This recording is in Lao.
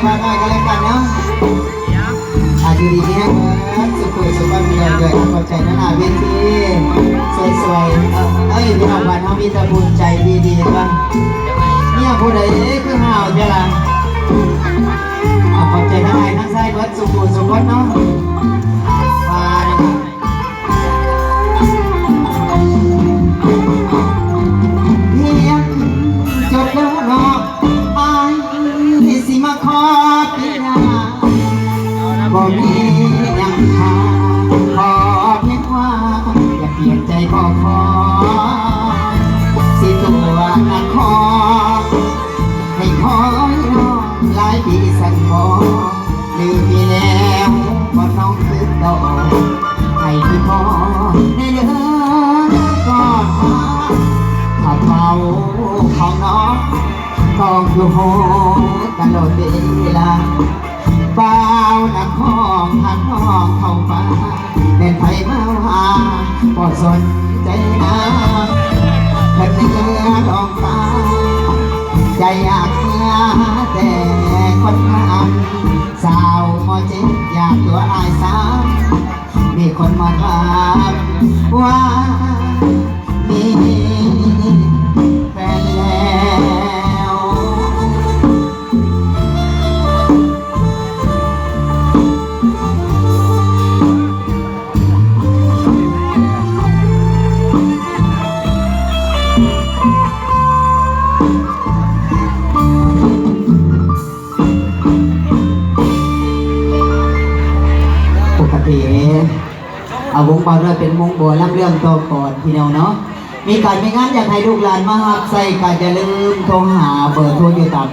ຝາກໄວ້ກັນແລ້ວກັນເນາະ ອາ ຢູ່ດີມີແຮງເບິດ ສຸຂູສຸຂອນ ເອີ ເອີ ຂອບໃຈນະ ໜ້າເວທີ ສວຍໆ ເອີ ເອີຍ ພີ່ນ້ອງບ້ານເຮົາມີແຕ່ຜູ້ໃຈດີໆ ຕົວະ ເມຍຜູ້ໃດເດ້ຄືຫ້າວແທ້ລະ ອາ ຂອບໃຈທັງອ້າຍທັງຊາຍເບິດ ສຸຂູສຸຂອນເນາະ ວ່ານະ ຮຽນຈົບແລ້ວເນາະ ອ້າຍຊິມາຂໍປີໜ້າ ບໍ່ມີຫຍັງຫາ ຂໍພຽງວ່າຢ່າປ່ຽນໃຈ ຂໍ ຂໍ ຊິຕົວະນະຂໍ ໃຫ້ຄອຍນ້ອງຫຼາຍປີຊັ້ນບໍ່ ຫຼືມີແນວບໍ່ນ້ອງຄືເກົ່າ ໃຫ້ຄືພໍແດ່ເດີກອດຫາ ຖ້າເປົ່າຂອງນ້ອງ ຕ້ອງຢູ່ຮູ້ຕະຫຼອດເວລາ ບ່າວນະຂອງຫາກນ້ອງເຂົ້າປ່າ ແມ່ນໃຜມາວ່າບໍ່ສົນໃຈນາ ເພິ່ນເໜືອລອງຕາ ໃຈຢາກເມືອແຕ່ຄົນງາມ ສາວບໍ່ເຈັບຢາກຕົວອ້າຍສາ ມີຄົນມາຖາມວ່າມີແຟນແລ້ວ. ປົກກະຕິ ອາ ວົງບ່າວນ້ອຍເປັນວົງໝໍລຳເລື່ອງຕໍ່ກອນ ພີ່ນ້ອງເນາະ ມີການມີງານຢາກໃຫ້ລູກຫຼານມາຮັບໃຊ້ ກະຢ່າລືມໂທຫາເບີໂທຢູ່ຕາມ